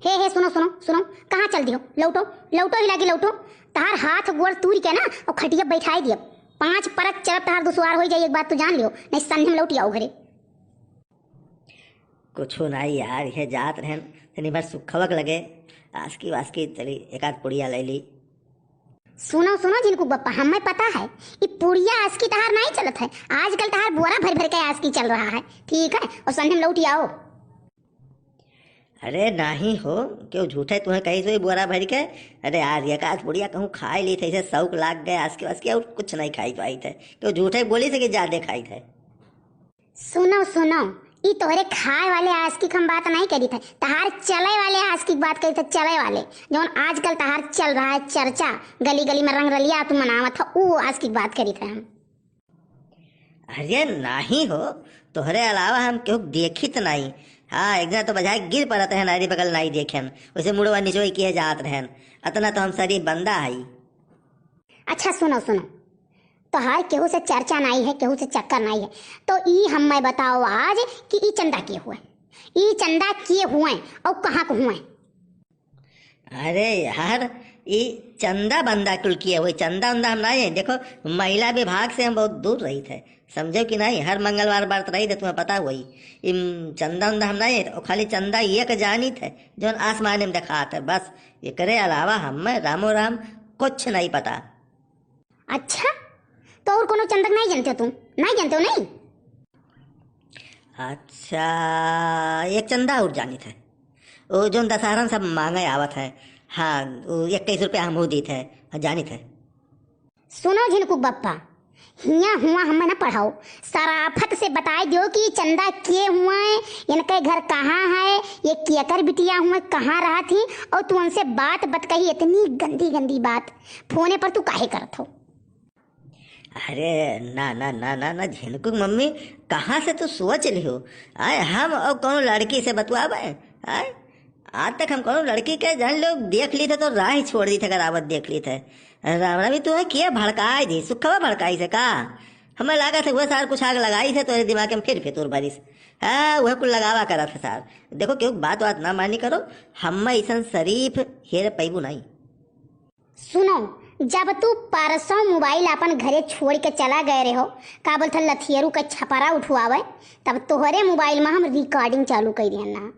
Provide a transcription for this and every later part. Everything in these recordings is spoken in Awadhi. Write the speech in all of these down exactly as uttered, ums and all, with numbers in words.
हे, हे, सुनो, सुनो, सुनो, कहाँ चल दियो? लौटो, लौटो, हिला के लौटो। तहार हाथ गोड़ तूर के ना, और खटिया बैठाई दियो। पाँच परत चलब तहार दुश्वार होई जाई, एक बात तू जान लियो, नहीं सन्नी में लौट आओ घरे। कुछो नाई यार, ये जात रहन, तनी भर सुखवक लगे, आसकी वासकी चली, एक आध पुड़िया ले ली। सुनो, सुनो झिनकू बप्पा, हमें पता है, ई पुड़िया आसकी तहार नाई चलत है, आजकल तहार बोरा भर भर के आसकी चल रहा है, ठीक है, और सन्नी में लौट आओ। अरे नाही हो, क्यों झूठे तुम्हें कही सोई बोरा भर के? अरे यार, एक आध पुड़िया कहूँ खाए ली थे, इसे शौक लाग गए आसकी वासकी, और कुछ नहीं खाई पाई थे, क्यों झूठे बोली थे कि ज्यादा खाई थे। सुनो, सुनो, ई तोहरे खाए वाले आसकी की हम बात नहीं करी थे, तहार चले वाले आसकी की बात करी थे, चले वाले, जौन आजकल तहार चल रहा है चर्चा, गली गली में रंगरलिया तू मनावत हो, ऊ आसकी की बात करी थे हम। अरे नाही हो, तोहरे अलावा हम केहू देखित नाही। हाँ, एक दिन तो बजाय गिर पड़त है, नारी बगल नाही देखेन, वैसे मुड़वा निचोई किए जात रहन। अतना तो हम शरीफ बंदा हई। अच्छा सुनो, सुनो, तोहार केहू से चर्चा नाही है, केहू से चक्कर नाही है, तो ई हमें बताओ आज कि ई चंदा के हुए, ई चंदा के हुए और कहाँ को हुए? अरे यार, ई चंदा बंदा कुल किए हुए, चंदा उंदा हम नाही है। देखो, महिला विभाग से हम बहुत दूर रही थे, समझो कि नाही? हर मंगलवार व्रत रही थे, तुम्हें पता हुई। इम चंदा उंदा हम नाही है, और खाली चंदा ये के जानी थे, जौन आसमान में दिखात है, बस। एकरे अलावा हमें रामो राम कुछ नाही पता। अच्छा, तो और कोनो चंदा के नाही जानते हो तुम? नाही जानते हो, नाही? अच्छा, एक चंदा और जानित है, वो जौन दशहरा में सब मांगे आवत है। हाँ, वो इक्कीस रुपया हमहू दीत है, हाँ, जानित है। सुनो झिनकू बप्पा, हिया हुआ हमें ना पढ़ाओ, सराफत से बताई दियो कि चंदा के हुए, इनके घर कहाँ है, ये केकर बिटिया हुए, कहाँ रहत ही, और तू उनसे बात बत कही, इतनी गंदी गंदी बात फोने पर तू काहे करत हो? अरे ना, ना, ना, ना, ना, झिनकू मम्मी, कहाँ से तू सोच लिहो? आय, हम और कौनो लड़की से बतुआबे? आय, आज तक हम कौनो लड़की के जान लो देख ली थे तो राह ही छोड़ दी थे, अगर आवत देख ली थे। राम रामी, तू है के भड़काई दी, सुखवा भड़काई से का? हमें लागत है वह सार कुछ आग लगाई थे तोरे दिमाग में फिर फितूर भरिस। हाँ, वह कुल लगावा करत है सार। देखो, क्यों बात बात ना मानी करो, हम ऐसन शरीफ हेर पैबू नहीं। सुनो, जब तू परसों मोबाइल अपन घरे छोड़ के चला गए रहो, का बोलत लथियरू के छपरा उठवावे, तब तोहरे मोबाइल में हम रिकॉर्डिंग चालू कर दिहन ना,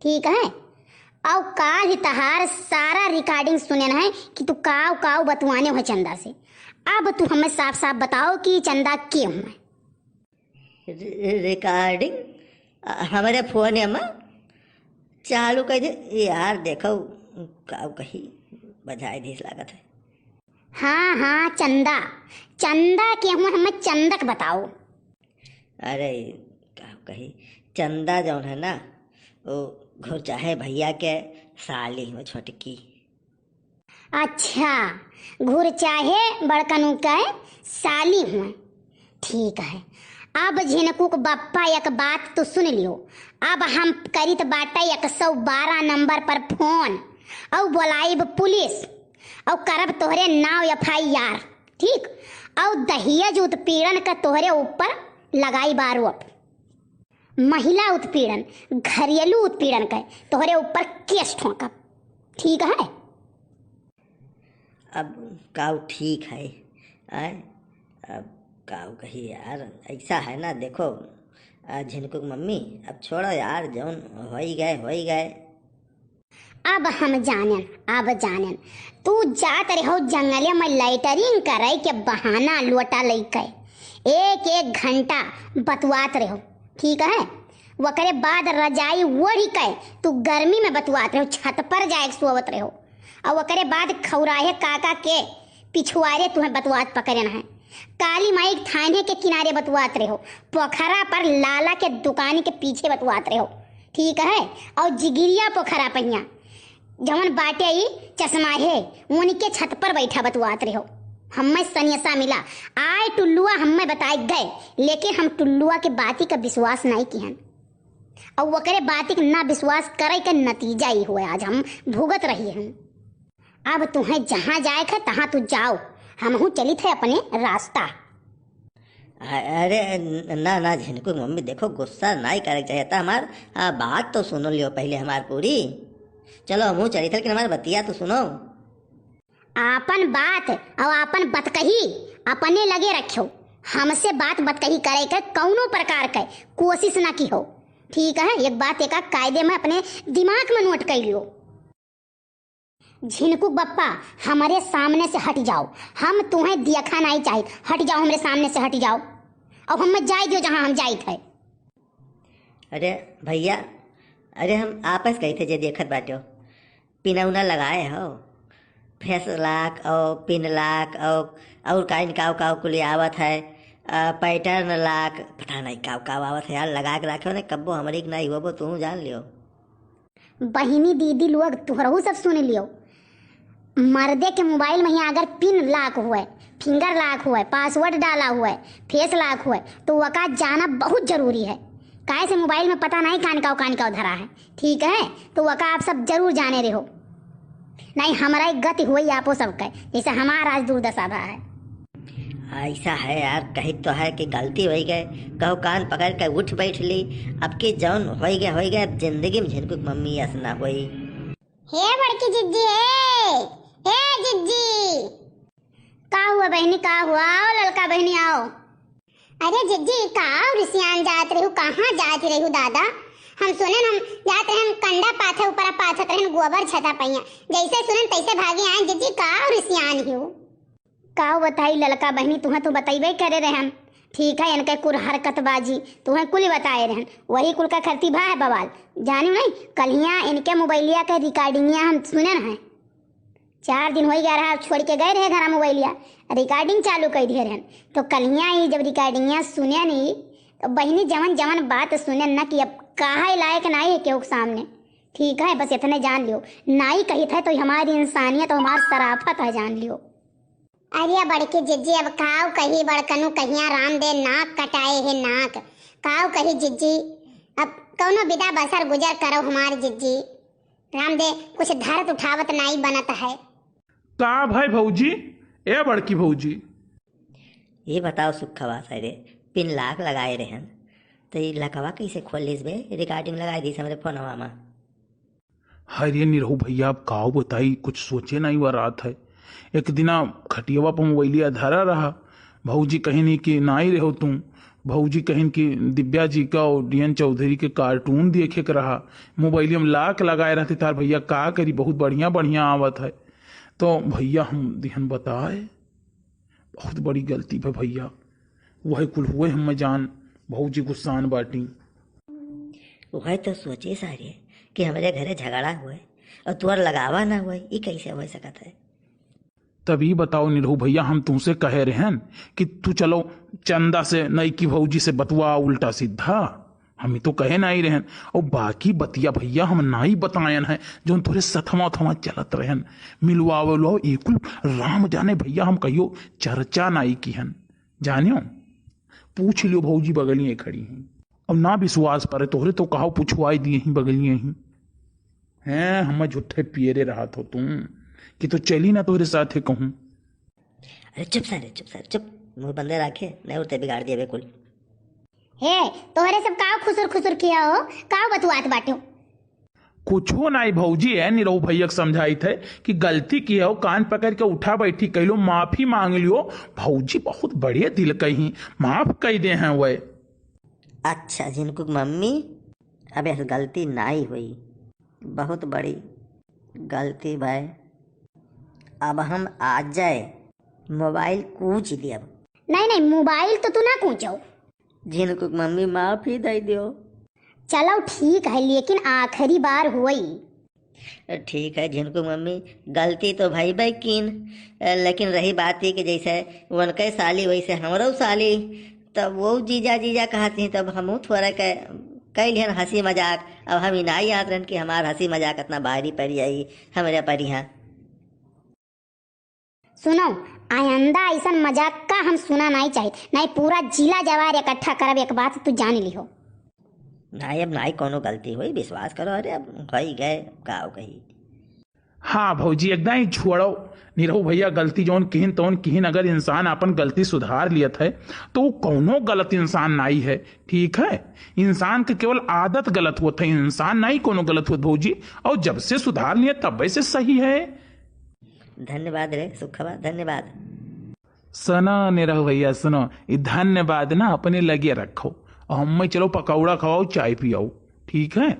ठीक है? और काल ही तहार सारा रिकॉर्डिंग सुनेन है कि तू काव काव बतुआने हो चंदा से। अब तू हमें साफ साफ बताओ कि चंदा के हुए? रि-, रिकॉर्डिंग, अ, हमरे फोन में चालू कर दे। यार, देखो, का कही, बजाए देस लागत है। हाँ, हाँ, चंदा, चंदा के हुए, हमें चंदक बताओ। अरे, का कही, चंदा जौन है ना, वो घुरचाहे भैया के साली हुए, छोटकी। अच्छा, घुरचाहे बड़कनू के साली हुए। ठीक है, अब झिनकुक बप्पा एक बात तो सुन लियो। अब हम करित बाटे एक सौ बारह नंबर पर फोन, और बोलाइब पुलिस, और करब तोहरे नाव एफ आई आर, ठीक? और दहेज उत्पीड़न का तोहरे ऊपर लगाइब आरोप। महिला उत्पीड़न, घरेलू उत्पीड़न के तोहरे ऊपर केस ठोंकब, ठीक है? अब काऊ ठीक है, आय? अब काऊ कही यार, ऐसा है ना, देखो, आ, झिनकुक मम्मी, अब छोड़ो यार, जौन होई गए, होई गए। अब हम जानेन, अब जानेन, तू जात रहो जंगले में लैटरिन करे के बहाना लोटा लइके, एक एक घंटा बतुआत रहो, ठीक है? ओकरे बाद रजाई ओढ़ी के तू गर्मी में बतुआत रहो, छत पर जाए के सोवत रहो, और ओकरे बाद खौराहे काका के पिछुआरे तुहें बतुआत पकड़न है। काली माई के थाने के किनारे बतुआत रहो, पोखरा पर लाला के दुकान के पीछे बतुआत रहो, ठीक है? और जिगिरिया पोखरा पहिया जवन बाटे ई चश्मा है, उनके छत पर बैठा बतुआत रहो। हम्मे सनेसा मिला, आए टुल्लुआ हम्मे बताए गए, लेकिन हम टुल्लुआ के बाती का विश्वास नहीं किहन। और ओकरे बाती के ना विश्वास करे के नतीजा ई हुए, आज हम भुगत रही हन। अब तुहें जहाँ जाए के तहाँ तू जाओ, हमहू चलित है अपने रास्ता। अ-, अरे न-, ना, ना झिनकुक मम्मी, देखो गुस्सा नाई करे के चाहिए था हमार, आ, बात तो सुन लियो पहले हमार पूरी। चलो, हमहू चलित है, लेकिन हमार बतिया तो सुनो। आपन बात और आपन बतकही अपने लगे रखियो। हमसे बात बतकही करे के कौनो प्रकार के कोशिश ना किहो, ठीक है? एक बात एका कायदे में अपने दिमाग में नोट कर लियो। झिनकुक बप्पा, हमरे सामने से हट जाओ, हम तुम्हें देखा नहीं चाहित। हट जाओ, हमरे सामने से हट जाओ, और हमें जाए दियो जहाँ हम जाइत है। अरे भैया, अरे हम आपस कही थे जे देखत बाटो, पिनौना लगाए हो, फेस लॉक और पिन लॉक और, और का इनका का कुल आवत है, आ, पैटर्न लॉक, पता नहीं का का आवत है यार, लगा के रखे हो ने, कब्बो हमरी के नहीं होबो, तू जान लियो। बहिनी दीदी लोग, तुहरहू सब सुन लियो, मर्दे के मोबाइल में ही अगर पिन लॉक हुए, फिंगर लॉक हुए, पासवर्ड डाला हुए, फेस लॉक हुए, तो वका जाना बहुत जरूरी है। काहे से मोबाइल में पता नहीं कान का कान का धरा है, ठीक है? तो वका आप सब जरूर जाने रहो, नहीं हमारा एक गति हुई आपो सबके, जैसे हमारा आज दुर्दशा भा है। ऐसा है यार, कही तो है कि गलती हो गए, कहो कान पकड़ के उठ बैठ ली। अब की जौन हो गए हो गए, अब जिंदगी में झिनकुक मम्मी ऐसा ना होई। हे बड़की जिज्जी, हे, हे जिज्जी। का हुआ बहनी, का हुआ? आओ ललका बहनी, आओ। अरे जिज्जी, का रिसियान जात रहू, कहाँ जात रहू दादा? हम सुने हम जात रहन कंडा पाथे ऊपर पाथत रहन गोबर छता पैया, जैसे सुनन तैसे भागे आए। जिज्जी, का रिसियान हियो? का बताई ललका बहनी, तुहें तो बतैबे करे रहन। ठीक है, इनके कुल हरकतबाजी, तुहें कुल बताए रहन, वही कुल का खरती भा है बवाल। जानियो नहीं, कल्हिया इनके मोबाइलिया के रिकॉर्डिंगिया हम सुनन हैं। चार दिन हो गया रहा, छोड़ के गए रहे घरा मोबाइलिया, रिकॉर्डिंग चालू कर दिए रहन। तो कल्हिया ही जब रिकॉर्डिंगिया सुने नहीं, तो बहनी जवन जवन बात सुने न कि अब कहा लायक नहीं है केहू के सामने। ठीक है, बस इतने जान लियो, नाई कहित है तो हमारी इंसानियत और हमार सराफत है, जान लियो। अरे बड़की जिज्जी, अब काव कही बड़कनू कहिया राम दे नाक कटाए है नाक, काव कही जिज्जी, अब कौनो विदा बसर गुजर करो हमार जिज्जी, राम दे कुछ धरत उठावत नाई बनत है। का भाई भौजी, ए बड़की भौजी। ये बताओ सुखवा, सारे पिन लॉक लगाए रहन, तो ये लकवा कैसे खोल लीस बे? रिकॉर्डिंग लगाए दीस हमरे फोनवा में। हाय रे निरहू भैया, अब काव बताई, कुछ सोचे नाई वा रात है। एक दिना खटियवा पर मोबाइलिया धरा रहा, भौजी कहिन कि नाई रहो तुम, भौजी कहिन कि दिव्या जी का और डीएन चौधरी के कार्टून देखे के रहा, मोबाइलिया में लॉक लगाए रहते तार भैया, का करी, बहुत बढ़िया बढ़िया आवत है। तो भैया हम दिहन बताए, बहुत बड़ी गलती भा भैया, वह कुल हुए हम जान, भौजी गुस्सान बाटी। वह तो सोचे सारे कि हमरे घरे झगड़ा हुए और तुअर लगावा ना हुए, ई कैसे हो सकत है? तब ई बताओ निरहू भैया, हम तुमसे कहे रहन कि तू चलो चंदा से नई की भौजी से बतवा उल्टा सीधा, हम ही तो कहे नाई रहन। और बाकी बतिया भैया हम नाई बतायन है, जौन तोरे सथवा उथवा चलत रहन, मिलवावे लो, ये कुल राम जाने भैया, हम कहियो चर्चा नाई किहन। जानियो, पूछ लियो भौजी बगलिए खड़ी हैं। अब ना विश्वास परे तोहरे तो कहो पुछवाई दिए ही बगलिए ही। हैं, हम झूठे पियरे रहत हो तुम कि तो चली ना तोहरे साथे कहूँ। अरे चुप सारे, चुप सारे, चुप। मुंह बंदे राखे, नहीं उठते बिगाड़ दिए बिल्कुल। हे, तोहरे सब काव खुसुर खुसुर किया हो, काव बतुआत बाटे हो? कुछो नाई भौजी, है निरहू भैया के समझाइत है कि गलती किया हो, कान पकड़ के उठा बैठी कइलो, माफी मांग लियो। भौजी बहुत बढ़िया दिल कही, माफ कई दे हैं वह। अच्छा झिनकुक मम्मी, अब यह गलती नाई हुई, बहुत बड़ी गलती भाई। अब हम आ जाए मोबाइल कूच लियब। नहीं नहीं, मोबाइल तो तू ना कूचो। झिनकुक मम्मी माफी दे दियो। चलो ठीक है, लेकिन आखिरी बार हुई। ठीक है झिनकुक मम्मी, गलती तो भई बे कीन, लेकिन रही बात ही कि जैसे उनके साली वैसे हमरो साली, तब वो जीजा जीजा कहत ही, तब हमहू थोड़ा के कैलिहन हंसी मजाक। अब हम ही नाई याद रहन कि हमार हंसी मजाक इतना भारी पड़ जाई हमरे परिहा। सुनो, आइंदा ऐसन मजाक का हम सुना नाई चाहित, नाई पूरा जिला जवार इकट्ठा करब, एक बात तू जान लिहो। नाई, अब नाई कोनो गलती हुई, विश्वास करो। अरे अब होई गए, का हो कही। हाँ भौजी, एकदम ही छोड़ो। निरहू भैया गलती जौन किहिन तौन किहिन, अगर इंसान आपन गलती सुधार लियत है तो उ कौनो गलत इंसान नाई है। ठीक है, इंसान के केवल आदत गलत होत है, इंसान नाई कौनो गलत होत भौजी। और जब से सुधार लिया तब से सही है। धन्यवाद रे सुखवा, धन्यवाद। सुनो निरहू भैया, सुनो, ई धन्यवाद ना अपने लगे रखो, और हमें चलो पकौड़ा खवाओ, चाय पियाओ, ठीक है?